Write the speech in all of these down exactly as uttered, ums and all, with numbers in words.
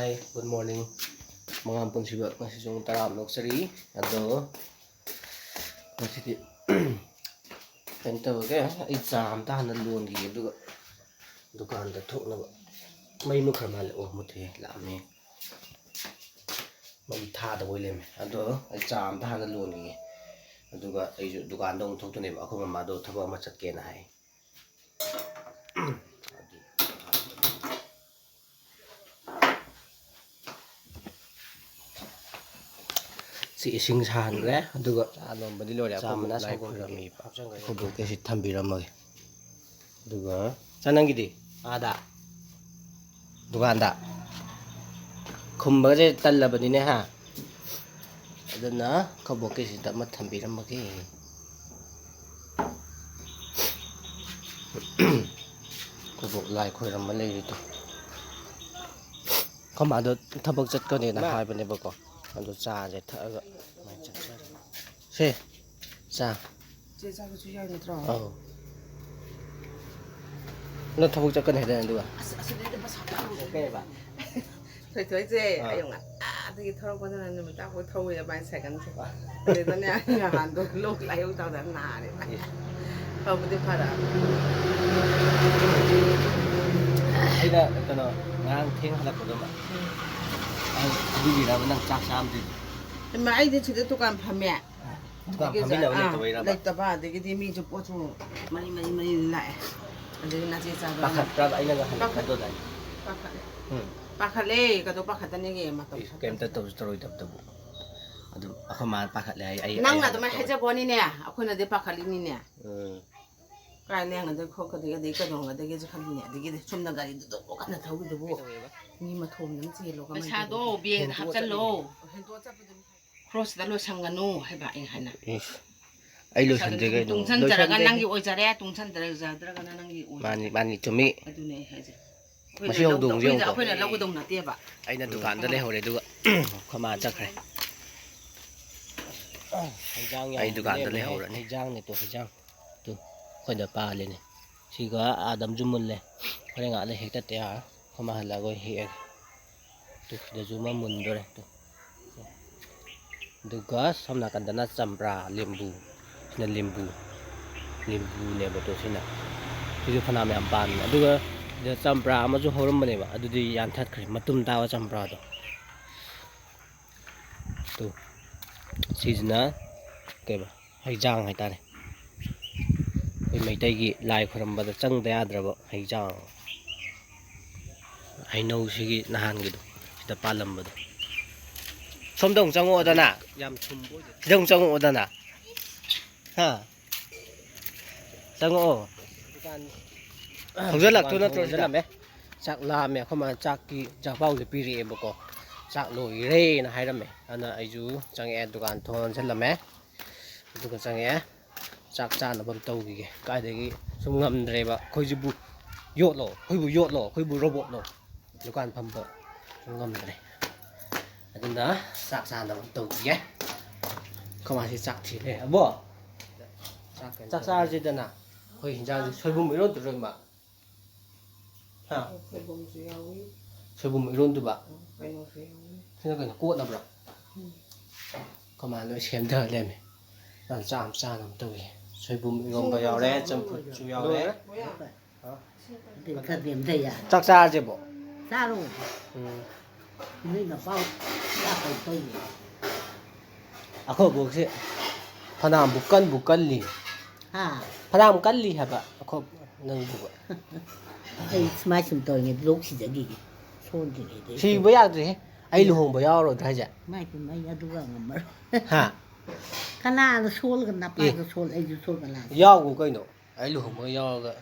Good morning, ꯃꯉꯥ ꯄꯨꯟꯁꯤꯕ꯫ ꯉꯁꯤꯁꯨ ꯄꯨꯡ ꯇꯔꯥ ꯑꯃ ꯂꯧꯆꯔꯤ꯫ ꯑꯗꯣ ꯉꯁꯤꯗꯤ ꯀꯩꯅꯣ ꯇꯧꯔꯒꯦ, ꯑꯩ ꯆꯥ ꯑꯝꯇ ꯍꯥꯟꯅ ꯂꯣꯟꯈꯤꯒꯦ, ꯑꯗꯨꯒ ꯗꯨꯀꯥꯟꯗ ꯊꯣꯛꯅꯕ꯫ ꯃꯩ ꯃꯨꯠꯈ꯭ꯔ ꯃꯥꯜꯂꯦ꯫ ꯑꯣ, ꯃꯨꯠꯇꯦ, ꯂꯥꯛꯑꯝꯃꯦ꯫ ꯃꯩ ꯊꯥꯗꯕ ꯑꯣꯏ ꯂꯩꯔꯝꯃꯦ꯫ ꯑꯗꯣ ꯑꯩ ꯆꯥ ꯑꯝꯇ ꯍꯥꯟꯅ ꯂꯣꯟꯈꯤꯒꯦ, ꯑꯗꯨꯒ ꯑꯩꯁꯨ ꯗꯨꯀꯥꯟꯗ ꯑꯃꯨꯛ ꯊꯣꯛꯇꯣꯏꯅꯦꯕ꯫ ꯑꯩꯈꯣꯏ ꯃꯃꯥꯗꯣ ꯊꯕꯛ ꯑꯃ ꯆꯠꯀꯦꯅ ꯍꯥꯏ꯫ ꯁꯤ ꯏꯁꯤꯡ ꯁꯥꯍꯟꯈ꯭ꯔꯦ, ꯑꯗꯨꯒ ꯆꯥ ꯂꯣꯟꯕꯗꯤ ꯂꯣꯏꯔꯦ꯫ ꯆꯥ ꯑꯩꯈꯣꯏ ꯃꯅꯥ ꯂꯥꯏ ꯁꯪꯒꯣꯝ ꯈꯣꯏꯔꯝꯃꯤ꯫ ꯍꯥꯞꯆꯟꯈ꯭ꯔꯦ꯫ ꯑꯩꯈꯣꯏ ꯕꯣꯛꯀꯤ ꯁꯤ ꯊꯝꯕꯤꯔꯝꯃꯒꯦ꯫ ꯑꯗꯨꯒ ꯆꯥ ꯅꯪꯒꯤꯗꯤ? ꯑꯥꯗ ꯗꯨꯀꯥꯟꯗ ꯈꯨꯝꯕꯒꯁꯦ ꯇꯜꯂꯕꯅꯤꯅꯦ, ꯍꯥ? ꯑꯗꯨꯅ ꯈꯕꯣꯛꯀꯤꯁꯤꯗ ꯑꯃ ꯊꯝꯕꯤꯔꯝꯃꯒꯦ꯫ ꯈꯕꯣꯛ ꯂꯥꯏ ꯈꯣꯏꯔꯝꯕ ꯂꯩꯔꯤꯗꯣ꯫ ꯈꯃꯥꯗꯣ ꯊꯕꯛ ꯆꯠꯀꯅꯦꯅ ꯃꯥ꯫ ꯍꯥꯏꯕꯅꯦꯕꯀꯣ꯫ ꯑꯗꯨ ꯆꯥꯁꯦ ꯊꯛꯑꯒ ꯁꯦ, ꯆꯥ꯫ ꯆꯦ ꯆꯥꯕꯁꯨ ꯌꯥꯏ ꯅꯠꯇ꯭ꯔꯣ? ꯑꯧ꯫ ꯅꯪ ꯊꯕꯛ ꯆꯠꯀꯅꯤ ꯍꯥꯏꯗꯥꯏꯅꯦ ꯑꯗꯨꯒ? ꯑꯁ, ꯑꯁꯤꯗꯩꯗ ꯃꯁꯥ ꯀꯩꯕ? ꯊꯣꯏꯊꯣꯏꯁꯦ ꯑꯥ꯫ ꯑꯌꯨꯛ ꯉꯟꯇꯥꯗꯒꯤ ꯊꯧꯔꯛꯄꯗꯨꯅ ꯅꯨꯃꯤꯗꯥꯡꯐꯥꯎ ꯊꯧꯋꯦ ꯃꯥꯏ ꯁꯥꯏꯀꯜꯁꯦ꯫ ꯑꯥ꯫ ꯑꯗꯨꯗꯅꯦ ꯑꯩ ꯅꯍꯥꯟꯗꯣ ꯂꯣꯛ ꯂꯥꯏꯍꯧ ꯇꯧꯗꯅ ꯅꯥꯔꯦ꯫ ꯏꯁ꯫ ꯐꯕꯨꯗꯤ ꯐꯔꯛꯑꯕꯅꯦ꯫ ꯑꯩꯅ ꯀꯩꯅꯣ ꯉꯔꯥꯡ ꯊꯦꯡ ꯍꯜꯂꯛꯄꯗꯣ ꯃꯥ꯫ ꯎꯝ꯫ ꯑꯗꯨꯒꯤꯔꯕ ꯅꯪ ꯆꯥꯛ ꯆꯥꯔꯝꯗ꯭ꯔꯤꯗꯣ? ꯏꯃꯥ, ꯑꯩꯗꯤ ꯁꯤꯗ ꯗꯨꯀꯥꯟ ꯐꯝꯃꯦ꯫ ꯗꯨꯀꯥꯟ ꯑꯗꯒꯤ ꯐꯝꯃꯤꯟꯅꯕ ꯑꯥ, ꯂꯩꯇꯕꯩꯔꯕ? ꯂꯩꯇꯕ, ꯑꯗꯒꯤꯗꯤ ꯃꯤꯁꯨ ꯄꯣꯠꯁꯨ ꯃꯔꯤ ꯃꯔꯤ ꯃꯔꯤ ꯂꯥꯛꯑꯦ꯫ ꯑꯗꯒꯤ ꯅꯥꯆꯦ ꯆꯥꯕ ꯄꯥꯈꯠꯄ꯭ꯔꯕ ꯑꯩꯅꯒ ꯍꯜꯂꯛꯀꯗꯣꯗꯥꯏ? ꯄꯥꯈꯠꯂꯦ꯫ ꯎꯝ꯫ ꯄꯥꯈꯠꯂꯦ, ꯀꯩꯗꯧ ꯄꯥꯈꯠꯇꯅꯤꯒꯦ ꯃꯇꯝ ꯏꯁ, ꯀꯩꯝꯇ ꯇꯧꯁꯨ ꯇꯧꯔꯣꯏꯗꯕꯗꯨꯕꯨ꯫ ꯑꯗꯨꯝ ꯑꯩꯈꯣꯏ ꯃꯥꯅ ꯄꯥꯈꯠꯂꯦ ꯍꯥꯏ, ꯑꯩ ꯅꯪꯅ ꯍꯜꯂꯛꯀꯗꯣꯏ꯫ ꯑꯗꯨꯃꯥꯏꯅ ꯍꯥꯏꯖꯕ ꯋꯥꯅꯤꯅꯦ, ꯑꯩꯈꯣꯏꯅꯗꯤ ꯄꯥꯈꯠꯂꯤꯅꯤꯅꯦ꯫ ꯎꯝ꯫ ꯀꯥꯏ ꯂꯦꯡꯒꯗꯒꯦ ꯈꯣꯠꯀꯗꯒꯦ ꯑꯗꯩ ꯀꯩꯗꯧꯒꯗꯒꯦꯁꯦ ꯈꯜꯂꯤꯅꯦ꯫ ꯑꯗꯒꯤꯗꯤ ꯁꯣꯝꯗ ꯒꯥꯔꯤꯗꯨꯗ ꯀꯟꯅ ꯊꯧꯈꯤꯗꯨꯕꯨ꯫ ꯀꯩꯗꯧꯋꯦꯕ? ꯃꯤ ꯃꯊꯣꯝꯗꯅ ꯆꯦꯜꯂꯣ ꯀꯃꯥꯏꯅ ꯄꯩꯁꯥꯗꯣ ꯇꯧꯗꯣꯏꯅꯣ? ꯕꯦꯒꯇ ꯍꯦꯟꯗꯣꯛꯑ ꯍꯥꯞꯆꯜꯂꯣ꯫ ꯆꯠꯂꯤꯅꯦ꯫ ꯍꯦꯟꯗꯣꯛꯑ ꯆꯠꯄꯗꯨꯅꯤ꯫ ꯈ꯭ꯔꯣꯁꯇ ꯂꯣꯏꯁꯟꯒꯅꯨ ꯍꯥꯏꯕ ꯑꯩꯅ ꯍꯥꯏꯅ꯫ ꯏꯁ, ꯑꯩ ꯂꯣꯏꯁꯟꯗꯦ ꯀꯩꯅꯣ꯫ ꯇꯨꯡꯁꯟꯖꯔꯒ ꯂꯣꯏꯁꯟꯗꯦ꯫ ꯅꯪꯒꯤ ꯑꯣꯏꯖꯔꯦ, ꯇꯨꯡꯁꯟꯗ꯭ꯔꯒꯅ ꯅꯪꯒꯤ ꯑꯣꯏꯖꯔꯦ꯫ ꯃꯥꯅꯤ, ꯃꯥꯅꯤ, ꯆꯨꯝꯃꯤ꯫ ꯑꯗꯨꯅꯦ ꯑꯩ ꯍꯥꯏꯁꯦ꯫ ꯑꯩꯈꯣꯏꯅ ꯃꯁꯤ ꯂꯧꯗꯧ-, ꯍꯧꯗꯣꯡꯁꯦ ꯑꯩꯈꯣꯏꯅ, ꯌꯦꯡꯉꯨꯀꯣ꯫ ꯑꯩꯈꯣꯏꯅ ꯂꯧꯒꯗꯧ ꯅꯠꯇꯦꯕ꯫ ꯑꯩꯅ ꯎꯝ꯫ ꯗꯨꯀꯥꯟꯗ ꯂꯩꯍꯧꯔꯦ, ꯑꯗꯨꯒ ꯑꯩꯈꯣꯏ ꯃꯥ ꯆꯠꯈ꯭ꯔꯦ꯫ ꯍꯩꯖꯥꯡ ꯑꯩ ꯌꯥꯝ ꯗꯨꯀꯥꯟꯗ ꯂꯩꯔꯝꯃꯦ꯫ ꯂꯩꯍꯧꯔꯅꯤ꯫ ꯍꯩꯖꯥꯡꯅꯦ ꯇꯨ, ꯍꯩꯖꯥꯡ꯫ ꯇꯨ, ꯑꯩꯈꯣꯏꯗ ꯄꯥꯜꯂꯤꯅꯦ꯫ ꯁꯤꯒ ꯑꯥꯗꯝꯁꯨ ꯃꯨꯜꯂꯦ꯫ ꯍꯣꯔꯦꯟ ꯉꯥꯛ ꯂꯩ ꯍꯦꯛꯇꯠꯇ ꯌꯥꯔꯣꯏ꯫ ꯑꯩꯈꯣꯏ ꯃꯥ ꯍꯜꯂꯛꯑꯒ ꯑꯣꯏꯅ ꯍꯦꯛꯑꯒꯦ꯫ ꯇꯨ, ꯁꯤꯗꯁꯨ ꯑꯃ ꯃꯨꯟꯗꯣꯔꯦ꯫ ꯇꯨ꯫ ꯑꯗꯨꯒ ꯁꯣꯝ ꯅꯥꯀꯟꯗꯅ ꯆꯝꯄ꯭ꯔꯥ, ꯂꯦꯝꯕꯨ꯫ ꯁꯤꯅ ꯂꯦꯝꯕꯨ꯫ ꯂꯦꯝꯕꯨꯅꯦꯕ ꯇꯨ ꯁꯤꯅ꯫ ꯁꯤꯁꯨ ꯐꯅꯌꯥꯝ ꯌꯥꯝ ꯄꯥꯟꯕꯅꯦ꯫ ꯑꯗꯨꯒ ꯁꯤꯗ ꯆꯝꯄ꯭ꯔꯥ ꯑꯃꯁꯨ ꯍꯧꯔꯝꯕꯅꯦꯕ꯫ ꯑꯗꯨꯗꯤ ꯌꯥꯟꯊꯠꯈ꯭ꯔꯦ꯫ ꯃꯇꯨꯝ ꯇꯥꯕ ꯆꯝꯄ꯭ꯔꯥꯗꯣ꯫ ꯇꯨ꯫ ꯁꯤꯁꯤꯅ ꯀꯩꯕ? ꯍꯩꯖꯥꯡ ꯍꯥꯏꯇꯥꯔꯦ꯫ ꯑꯩꯈꯣꯏ ꯃꯩꯇꯩꯒꯤ ꯂꯥꯏ ꯈꯨꯔꯝꯕꯗ ꯆꯪꯗ ꯌꯥꯗ꯭ꯔꯕ ꯍꯩꯖꯥꯡ꯫ ꯍꯩꯅꯧꯁꯤꯒꯤ ꯅꯍꯥꯟꯒꯤꯗꯣ꯫ ꯁꯤꯗ ꯄꯥꯜꯂꯝꯕꯗꯣ꯫ ꯁꯣꯝꯗ ꯑꯃꯨꯛ ꯆꯪꯉꯛꯑꯣꯗꯅ꯫ ꯌꯥꯝ ꯊꯨꯝꯕ ꯑꯣꯏꯗꯦ꯫ ꯁꯤꯗ ꯑꯃꯨꯛ ꯆꯪꯉꯛꯑꯣꯗꯅ꯫ ꯍꯥ? ꯆꯪꯉꯛꯑꯣ꯫ ꯗꯨꯀꯥꯟ ꯊꯧꯖꯜꯂꯛꯇꯣꯏ ꯅꯠꯇ꯭ꯔꯣ ꯁꯤꯗ? ꯂꯣꯟꯁꯤꯜꯂꯝꯃꯦ꯫ ꯆꯥꯛ ꯂꯥꯝꯃꯦ꯫ ꯑꯩꯈꯣꯏ ꯃꯥꯅ ꯆꯥꯛꯀꯤ ꯆꯥꯛꯄꯥꯎꯁꯦ ꯄꯤꯔꯛꯑꯦꯕꯀꯣ꯫ ꯆꯥꯛ ꯂꯣꯏꯔꯦꯅ ꯍꯥꯏꯔꯝꯃꯦ꯫ ꯑꯗꯨꯅ ꯑꯩꯁꯨ ꯆꯪꯉꯛꯑꯦ꯫ ꯗꯨꯀꯥꯟ ꯊꯣꯡ ꯂꯣꯟꯁꯤꯜꯂꯝꯃꯦ꯫ ꯑꯗꯨꯒ ꯆꯪꯉꯛꯑꯦ꯫ ꯆꯥꯛ ꯆꯥꯅꯕ ꯑꯝ ꯇꯧꯈꯤꯒꯦ꯫ ꯀꯥꯏꯗꯒꯤ ꯁꯨꯝ ꯉꯝꯗ꯭ꯔꯦꯕ꯫ ꯑꯩꯈꯣꯏꯁꯤꯕꯨ ꯌꯣꯠꯂꯣ? ꯑꯩꯈꯣꯏꯕꯨ ꯌꯣꯠꯂꯣ? ꯑꯩꯈꯣꯏꯕꯨ ꯔꯣꯕꯣꯠꯂꯣ? ꯗꯨꯀꯥꯟ ꯐꯝꯕ ꯉꯝꯗ꯭ꯔꯦ꯫ ꯑꯗꯨꯅ ꯆꯥꯛ ꯆꯥꯅꯕ ꯑꯝ ꯇꯧꯈꯤꯒꯦ꯫ ꯈꯣꯏ ꯃꯥꯁꯤ ꯆꯥꯛ ꯊꯤꯔꯦ꯫ ꯑꯕꯣ! ꯆꯥꯛ ꯀꯩꯅꯣ ꯆꯥꯛ ꯆꯥꯔꯁꯤꯗꯅ꯫ ꯑꯩꯈꯣꯏ ꯍꯤꯟꯖꯥꯡꯁꯤ ꯁꯣꯏꯕꯨꯝ ꯏꯔꯣꯟꯗꯣꯏꯔꯣ, ꯏꯃꯥ? ꯍꯥ? ꯁꯣꯏꯕꯨꯝꯁꯨ ꯌꯥꯎꯏ꯫ ꯁꯣꯏꯕꯨꯝ ꯏꯔꯣꯟꯗꯨꯕ? ꯎꯝ, ꯀꯩꯅꯣꯁꯨ ꯌꯥꯎꯏ꯫ ꯁꯤꯅ ꯀꯩꯅꯣ, ꯀꯣꯠꯅꯕ꯭ꯔꯣ? ꯎꯝ꯫ ꯀꯃꯥꯏꯅ ꯂꯣꯏ ꯁꯦꯝꯊ ꯂꯩꯔꯝꯃꯦ꯫ ꯌꯥꯝ ꯆꯥ-, ꯆꯥꯅꯕ ꯇꯧꯏ꯫ ꯁꯣꯏꯕꯨꯝ ꯏꯔꯣꯟꯕ ꯌꯥꯎꯔꯦ, ꯆꯝꯐꯨꯠꯁꯨ ꯌꯥꯎꯔꯦ꯫ ꯂꯣꯏꯔꯦ꯫ ꯍꯥ? ꯑꯗꯨ ꯈꯔ ꯅꯦꯝꯊ ꯌꯥ-, ꯆꯥꯛ ꯆꯥꯔꯁꯤꯕꯣ? ꯆꯥꯔꯣ꯫ ꯎꯝ꯫ ꯅꯣꯏ ꯅꯄꯥꯎ ꯆꯥꯛ ꯀꯩꯅꯣ ꯇꯧꯏ꯫ ꯑꯩꯈꯣꯏ ꯕꯣꯛꯁꯦ ꯐꯅꯌꯥꯝꯕꯨ ꯀꯟꯕꯨ ꯀꯜꯂꯤ꯫ ꯍꯥ? ꯐꯅꯌꯥꯝ ꯀꯜꯂꯤ ꯍꯥꯏꯕ ꯑꯩꯈꯣꯏ ꯅꯪꯕꯨ꯫ ꯑꯩ ꯁꯨꯃꯥꯏ ꯁꯨꯝ ꯇꯧꯔꯤꯉꯩꯗ ꯂꯣꯛ ꯁꯤꯖꯈꯤꯒꯦ꯫ ꯁꯣꯟꯗ꯭ꯔꯤꯉꯩꯗ꯫ ꯁꯤꯕ ꯌꯥꯗ꯭ꯔꯦꯍꯦ꯫ ꯑꯩ ꯂꯨꯍꯣꯡꯕ ꯌꯥꯎꯔꯣꯏꯗ꯭ꯔꯥ ꯍꯥꯏꯁꯦ? ꯃꯥꯏ ꯄꯦꯝꯃ, ꯑꯩ ꯑꯗꯨꯒ ꯉꯝꯃꯔꯣꯏ꯫ ꯍꯥ? ꯀꯅꯥꯅ ꯁꯣꯜꯂꯒ ꯅꯄꯥꯗꯣ ꯑꯦ꯫ ꯁꯣꯜ, ꯑꯩꯁꯨ ꯁꯣꯜꯒ ꯂꯥꯛꯀꯦ꯫ ꯌꯥꯎꯒꯣ ꯀꯩꯅꯣ? ꯑꯩ ꯂꯨꯍꯣꯡꯕꯒ ꯌꯥꯎꯔꯒ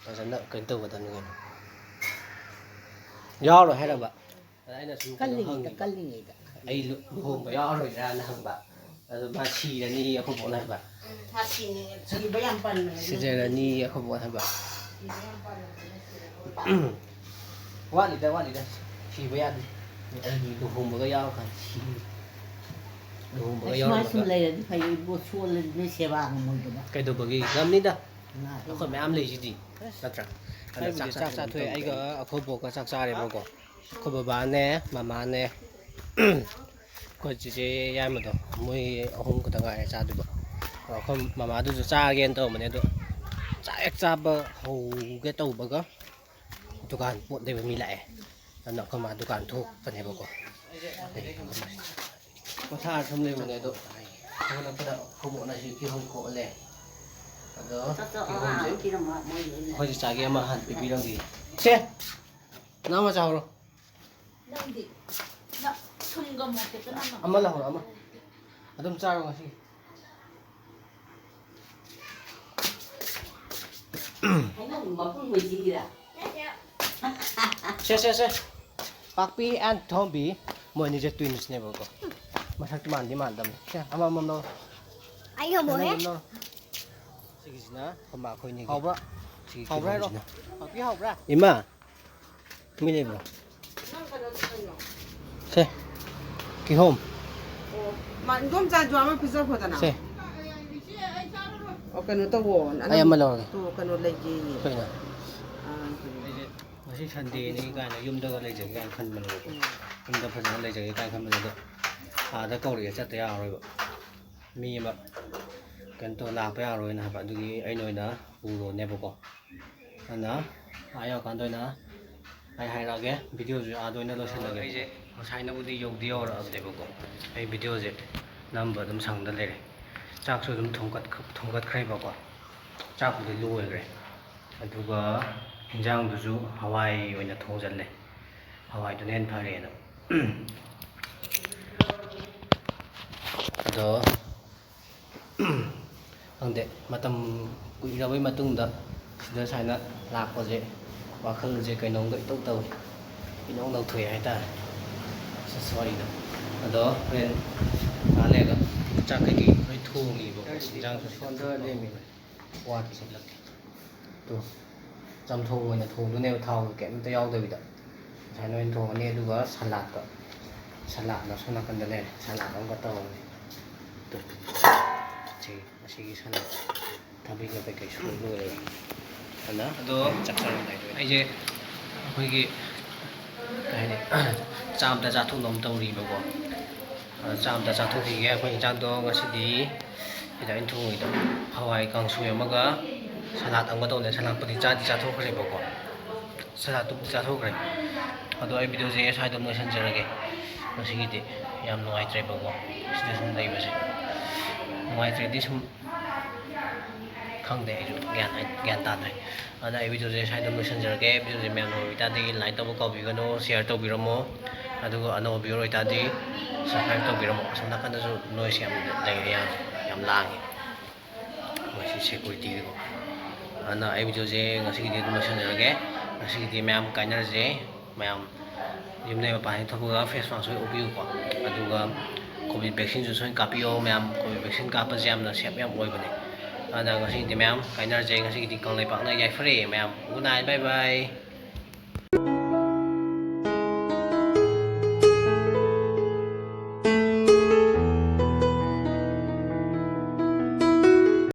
ꯐꯖꯅ ꯀꯩꯅꯣ ꯇꯧꯒꯗꯕꯅꯤ ꯀꯩꯅꯣ꯫ ꯌꯥꯎꯔꯣꯏ ꯍꯥꯏꯔꯕ? ꯑꯗ ꯑꯩꯅ ꯁꯨꯝ ꯀꯩꯅꯣ ꯀꯜꯂꯤꯉꯩꯗ, ꯍꯪꯉꯤꯕ꯫ ꯀꯜꯂꯤꯉꯩꯗ꯫ ꯑꯩ ꯂꯨ-, ꯂꯨꯍꯣꯡꯕ ꯌꯥꯎꯔꯔꯣꯏꯗ꯭ꯔꯥꯅ ꯍꯪꯕ꯫ ꯑꯗꯨ ꯃꯥ ꯁꯤꯔꯅꯤ ꯑꯩꯈꯣꯏ ꯕꯣꯛꯅ ꯍꯥꯏꯕ꯫ ꯎꯝ, ꯁꯥꯊꯤꯅ ꯁꯤꯕ ꯌꯥꯝ ꯄꯟꯕꯅꯦ꯫ ꯁꯤꯖꯔꯅꯤ ꯑꯩꯈꯣꯏ ꯕꯣꯛꯅ ꯍꯥꯏꯕ꯫ ꯁꯤꯕ ꯌꯥꯝ ꯄꯟꯕꯅꯦ꯫ ꯋꯥꯠꯂꯤꯗ, ꯋꯥꯠꯂꯤꯗ꯫ ꯁꯤꯕ ꯌꯥꯗ꯭ꯔꯤ꯫ ꯑꯩꯒꯤ ꯂꯨꯍꯣꯡꯕꯒ ꯌꯥꯎꯔꯀꯥꯟꯗ ꯁꯤ-, ꯂꯨꯍꯣꯡꯕꯒ ꯑꯁ, ꯃꯥ ꯁꯨꯝ ꯌꯥꯎꯔꯝꯃꯒ꯫ ꯂꯩꯔꯗꯤ ꯐꯩ, ꯏꯕꯣ, ꯁꯣꯜꯂꯗꯤ ꯅꯣꯏ ꯁꯦꯕꯥ ꯉꯝꯃꯣꯏꯗꯕ꯫ ꯀꯩꯗꯧꯕꯒꯤ? ꯉꯝꯅꯤꯗ꯫ ꯉꯥꯏ꯫ ꯑꯩꯈꯣꯏ ꯃꯌꯥꯝ ꯂꯩꯁꯤꯗꯤ꯫ ꯅꯠꯇ꯭ꯔꯥ? ꯑꯗ ꯑꯩꯕꯨꯗꯤ ꯆꯥꯛ ꯆꯥꯛ ꯆꯥꯅꯕ ꯆꯥꯊꯣꯛꯑꯦ꯫ ꯇꯧꯗꯦ꯫ ꯑꯩꯒ ꯑꯩꯈꯣꯏ ꯕꯣꯛꯀ ꯆꯥꯛ ꯆꯥꯔꯦꯕꯀꯣ꯫ ꯑꯩꯈꯣꯏ ꯕꯕꯥꯅꯦ, ꯃꯃꯥꯅꯦ, ꯑꯩꯈꯣꯏ ꯆꯤꯆꯦ ꯌꯥꯏꯃꯗꯣ, ꯃꯣꯏ ꯑꯍꯨꯝ ꯈꯛꯇ ꯉꯥꯏꯔꯦ ꯆꯥꯗꯣꯏꯕ꯫ ꯑꯗꯣ ꯑꯩꯈꯣꯏ ꯃꯃꯥꯗꯨꯁꯨ ꯆꯥꯒꯦꯅ ꯇꯧꯔꯝꯕꯅꯦ, ꯑꯗꯣ ꯆꯥꯛ ꯍꯦꯛ ꯆꯥꯕ ꯍꯧꯒꯦ ꯇꯧꯕꯒ ꯗꯨꯀꯥꯟ ꯄꯣꯠ ꯂꯩꯕ ꯃꯤ ꯂꯥꯛꯑꯦ꯫ ꯑꯗꯨꯅ ꯑꯩꯈꯣꯏ ꯃꯥ ꯗꯨꯀꯥꯟ ꯊꯣꯛꯄꯅꯦꯕꯀꯣ꯫ ꯄꯣꯊꯥꯔ ꯁꯨꯝ ꯂꯩꯕꯅꯦ, ꯑꯗꯣ ꯍꯧꯒꯠꯂꯛꯄꯗ ꯑꯩꯈꯣꯏ ꯕꯣꯛꯅ ꯁꯤ ꯀꯤꯍꯣꯝ ꯈꯣꯛꯑ ꯂꯩ꯫ ꯑꯗꯣ ꯀꯤꯍꯣꯝꯁꯦ ꯑꯩꯈꯣꯏꯁꯦ ꯆꯥꯒꯦ ꯑꯃ ꯍꯥꯟꯅ ꯄꯤꯕꯤꯔꯝꯒꯦ꯫ ꯁꯦ! ꯅꯪ ꯑꯃ ꯆꯥꯍꯧꯔꯣ꯫ ꯅꯪꯗꯤ? ꯅ-, ꯊꯨꯝꯒ ꯃꯣꯔꯣꯛꯇ ꯅꯝꯃꯒ꯫ ꯑꯃ ꯂꯧꯍꯧꯔꯣ, ꯑꯃ꯫ ꯑꯗꯨꯝ ꯆꯥꯔꯣ ꯉꯁꯤꯒꯤ꯫ ꯍꯩꯅꯧ ꯃꯄꯨꯝ ꯑꯣꯏꯁꯤꯒꯤꯔ? ꯁꯦ, ꯁꯦ, ꯁꯦ꯫ ꯄꯥꯛꯄꯤ and ꯊꯣꯝꯕꯤ, ꯃꯣꯏ ꯑꯅꯤꯁꯦ twinsꯅꯦꯕꯀꯣ꯫ ꯃꯁꯛꯇꯤ ꯃꯥꯟꯗꯤ ꯃꯥꯟꯗꯕꯅꯤ꯫ ꯁꯦ, ꯑꯃꯃꯝ ꯂꯧꯔꯣ꯫ ꯑꯩ ꯉꯝꯃꯣꯏꯍꯦ꯫ ꯅꯪ ꯑꯗꯨꯝ ꯂꯧꯔꯣ꯫ ꯁꯤꯒꯤꯁꯤꯅ ꯈꯣꯝꯕꯥ ꯑꯩꯈꯣꯏꯅꯤꯒꯤ꯫ ꯍꯥꯎꯕ꯭ꯔꯥ? ꯁꯤꯒꯤ ꯍꯥꯎꯕ꯭ꯔꯥ ꯍꯥꯏꯔꯣ? ꯀꯤꯍꯣꯝꯁꯤꯅ꯫ ꯄꯥꯛꯄꯤ ꯍꯥꯎꯕ꯭ꯔꯥ? ꯏꯃꯥ, ꯃꯤ ꯂꯩꯕ꯭ꯔꯣ? ꯁꯦ, ꯀꯤꯍꯣꯝ꯫ ꯑꯣ, ꯃꯥ, ꯏꯟꯗꯣꯝꯆꯥꯁꯨ ꯑꯃ ꯄꯤꯖꯈꯣꯗꯅ꯫ ꯁꯦ꯫ ꯑꯣ, ꯀꯩꯅꯣ ꯇꯧꯋꯣ, ꯑꯩ ꯑꯃ ꯂꯧꯔꯒꯦ꯫ ꯇꯨ, ꯀꯩꯅꯣ ꯂꯩꯒꯦꯌꯦ꯫ ꯀꯩꯅꯣ? ꯑꯥ, ꯀꯩꯅꯣ꯫ ꯑꯩꯁꯦ ꯉꯁꯤ Sundayꯅꯤ ꯀꯥꯏꯅ ꯌꯨꯝꯗꯒ ꯂꯩꯖꯒꯦ ꯀꯥꯏꯅ ꯈꯟꯕꯅꯦꯕꯀꯣ꯫ ꯎꯝ꯫ ꯌꯨꯝꯗ ꯐꯖꯅ ꯂꯩꯖꯒꯦ ꯀꯥꯏꯅ ꯈꯟꯕꯅꯦ, ꯑꯗꯣ ꯑꯥꯗ ꯀꯧꯔꯛꯑꯦ, ꯆꯠꯇ ꯌꯥꯔꯔꯣꯏꯕ꯫ ꯃꯤ ꯑꯃ ꯀꯩꯅꯣ ꯇꯧ ꯂꯥꯛꯄ ꯌꯥꯔꯣꯏꯅ ꯍꯥꯏꯕ, ꯑꯗꯨꯒꯤ ꯑꯩꯅ ꯑꯣꯏꯅ ꯄꯨꯔꯣꯅꯦꯕꯀꯣ꯫ ꯑꯗꯨꯅ ꯑꯥ ꯌꯧꯔꯀꯥꯟꯗ ꯑꯣꯏꯅ ꯑꯩ ꯍꯥꯏꯔꯛꯑꯒꯦ꯫ Videoꯁꯨ ꯑꯥꯗ ꯑꯣꯏꯅ ꯂꯣꯏꯁꯤꯜꯂꯒꯦ꯫ ꯑꯩꯁꯦ ꯉꯁꯥꯏꯅꯕꯨꯗꯤ ꯌꯧꯗꯤ ꯌꯧꯔꯛꯑꯕꯅꯦꯕꯀꯣ, ꯑꯩ videoꯁꯦ ꯅꯝꯕ ꯑꯗꯨꯝ ꯁꯪꯗ ꯂꯩꯔꯦ꯫ ꯆꯥꯛꯁꯨ ꯑꯗꯨꯝ ꯊꯣꯡꯒꯠ-, ꯊꯣꯡꯒꯠꯈ꯭ꯔꯦꯕꯀꯣ꯫ ꯆꯥꯛꯄꯨꯗꯤ ꯂꯣꯏꯈ꯭ꯔꯦ꯫ ꯑꯗꯨꯒ ꯏꯟꯖꯥꯡꯗꯨꯁꯨ ꯍꯋꯥꯏ ꯑꯣꯏꯅ ꯊꯣꯡꯖꯜꯂꯦ꯫ ꯍꯋꯥꯏꯗꯨꯅ ꯍꯦꯟꯅ ꯐꯔꯦꯅ꯫ ꯑꯗꯣ ꯈꯪꯗꯦ, ꯃꯇꯝ ꯀꯨꯏꯔꯕꯩ ꯃꯇꯨꯡꯗ ꯁꯤꯗ ꯁꯨꯃꯥꯏꯅ ꯂꯥꯛꯄꯁꯦ, ꯋꯥꯈꯜꯁꯦ ꯀꯩꯅꯣꯝꯒ ꯏꯇꯧ ꯇꯧꯏ, ꯏꯅꯧ ꯅꯧꯊꯣꯛꯑꯦ ꯍꯥꯏꯇꯥꯔꯦ꯫ ꯑꯁ, ꯋꯥꯔꯤꯗꯣ꯫ ꯑꯗꯣ ꯍꯣꯔꯦꯟ ꯉꯥꯏꯍꯥꯛ ꯂꯩꯔꯒ ꯆꯥꯛ ꯀꯩꯀꯩ ꯂꯣꯏ ꯊꯣꯡꯉꯤꯕꯀꯣ, ꯏꯟꯖꯥꯡꯁꯨ ꯁꯣꯟꯊꯔ ꯂꯩꯔꯝꯃꯦ꯫ ꯋꯥꯗꯤ ꯁꯤꯠꯂꯛꯀꯦ꯫ ꯇꯨ, ꯆꯝꯊꯣꯡ ꯑꯣꯏꯅ ꯊꯣꯡꯗꯣꯏꯅꯦꯕ, ꯊꯥꯎ ꯀꯩꯝꯇ ꯌꯥꯎꯗꯕꯤꯗ꯫ ꯁꯨꯃꯥꯏꯅ ꯑꯣꯏꯅ ꯊꯣꯡꯉꯅꯤ, ꯑꯗꯨꯒ ꯁꯂꯥꯠꯇꯣ, ꯁꯂꯥꯠꯅ ꯁꯣꯝ ꯅꯥꯀꯟꯗ ꯂꯩꯔꯦ, ꯁꯂꯥꯠ ꯑꯃꯒ ꯇꯧꯔꯅꯤ꯫ ꯇꯨ, ꯁꯤ, ꯑꯁꯤꯒꯤ ꯁꯂꯥꯠ ꯊꯕꯤꯒ ꯀꯩꯀꯩ ꯁꯣꯏ ꯂꯣꯏꯔꯦ꯫ ꯑꯗ ꯑꯗꯣ ꯆꯥꯛ ꯆꯥꯔꯝꯗꯥꯏꯗ ꯑꯣꯏꯅ꯫ ꯑꯩꯁꯦ ꯑꯩꯈꯣꯏꯒꯤ ꯀꯩ ꯍꯥꯏꯗꯤ ꯆꯥꯛ ꯑꯝꯇ ꯆꯥꯊꯣꯛꯅꯕ ꯇꯧꯔꯤꯕꯀꯣ꯫ ꯑꯗꯣ ꯆꯥꯛ ꯑꯝꯇ ꯆꯥꯊꯣꯛꯈꯤꯒꯦ꯫ ꯑꯩꯈꯣꯏ ꯏꯟꯁꯥꯡꯗꯣ ꯉꯁꯤꯗꯤ ꯀꯩꯅꯣ ꯑꯩꯅ ꯊꯣꯡꯉꯤꯗꯣ, ꯍꯋꯥꯏ ꯀꯥꯡꯁꯣꯏ ꯑꯃꯒ ꯁꯂꯥꯗ ꯑꯃꯒ ꯇꯧꯅꯦ꯫ ꯁꯂꯥꯗꯄꯨꯗꯤ ꯆꯥꯗꯤ ꯆꯥꯊꯣꯛꯈ꯭ꯔꯦꯕꯀꯣ, ꯁꯂꯥꯗꯇꯨꯕꯨꯗꯤ ꯆꯥꯊꯣꯛꯈ꯭ꯔꯦ꯫ ꯑꯗꯣ ꯑꯩ ꯚꯤꯗꯤꯑꯣꯁꯦ ꯁ꯭ꯋꯥꯏꯗ ꯑꯗꯨꯝ ꯂꯣꯏꯁꯤꯟꯖꯔꯒꯦ꯫ ꯉꯁꯤꯒꯤꯗꯤ ꯌꯥꯝ ꯅꯨꯡꯉꯥꯏꯇ꯭ꯔꯦꯕꯀꯣ ꯁꯤꯗ ꯁꯨꯝ ꯂꯩꯕꯁꯦ꯫ ꯅꯨꯡꯉꯥꯏꯇ꯭ꯔꯦꯗꯤ ꯁꯨꯝ ꯈꯪꯗꯦ, ꯑꯩꯁꯨ ꯒ꯭ꯌꯥꯟ ꯒ꯭ꯌꯥꯟ ꯇꯥꯗ꯭ꯔꯦ꯫ ꯑꯗꯨꯅ ꯑꯩ ꯚꯤꯗꯤꯑꯣꯁꯦ ꯁ꯭ꯋꯥꯏꯗ ꯂꯣꯏꯁꯤꯟꯖꯔꯒꯦ꯫ ꯚꯤꯗꯤꯑꯣꯁꯦ ꯃꯌꯥꯝ ꯅꯨꯡꯉꯥꯏꯕ ꯇꯥꯔꯗꯤ ꯂꯥꯏꯛ ꯇꯧꯕ ꯀꯥꯎꯕꯤꯒꯅꯨ, ꯁꯤꯌꯥꯔ ꯇꯧꯕꯤꯔꯝꯃꯣ꯫ ꯑꯗꯨꯒ ꯑꯅꯧꯕ ꯚꯤꯌꯨꯋꯔ ꯑꯣꯏꯇꯥꯔꯗꯤ ꯁꯕꯁꯀ꯭ꯔꯥꯏꯕ ꯇꯧꯕꯤꯔꯝꯃꯣ꯫ ꯑꯁꯣꯝ ꯅꯥꯀꯟꯗꯁꯨ ꯅꯣꯏꯁ ꯌꯥꯝ ꯂꯩꯔꯦ, ꯌꯥꯝ ꯌꯥꯝ ꯂꯥꯡꯉꯦ ꯃꯣꯏꯁꯤ ꯁꯦꯀꯨꯔꯤꯇꯤꯒꯤꯀꯣ꯫ ꯑꯗꯨꯅ ꯑꯩ ꯚꯤꯗꯤꯑꯣꯁꯦ ꯉꯁꯤꯒꯤꯗꯤ ꯑꯗꯨꯝ ꯂꯣꯏꯁꯤꯟꯖꯔꯒꯦ꯫ ꯉꯁꯤꯒꯤꯗꯤ ꯃꯌꯥꯝ ꯀꯥꯏꯅꯔꯁꯦ꯫ ꯃꯌꯥꯝ ꯌꯨꯝꯗꯩ ꯃꯄꯥꯟ ꯍꯦꯛ ꯊꯣꯛꯄꯒ ꯐꯦꯁ ꯃꯥꯛꯁ ꯁꯣꯏ ꯎꯞꯄꯤꯌꯨꯀꯣ꯫ ꯑꯗꯨꯒ ꯀꯣꯚꯤꯗ ꯚꯦꯛꯁꯤꯟꯁꯨ ꯁꯣꯏꯅ ꯀꯥꯞꯄꯤꯌꯣ ꯃꯌꯥꯝ꯫ ꯀꯣꯚꯤꯗ ꯚꯦꯛꯁꯤꯟ ꯀꯥꯞꯄꯁꯦ ꯌꯥꯝꯅ ꯁꯦꯐ ꯌꯥꯝ ꯑꯣꯏꯕꯅꯦ꯫ ꯑꯗꯨꯅ ꯉꯁꯤꯒꯤꯗꯤ ꯃꯌꯥꯝ ꯀꯥꯏꯅꯔꯁꯦ꯫ ꯉꯁꯤꯒꯤꯗꯤ ꯀꯪꯂꯩꯄꯥꯛꯅ ꯌꯥꯏꯐꯔꯦ ꯃꯌꯥꯝ꯫ Good night, bye bye꯫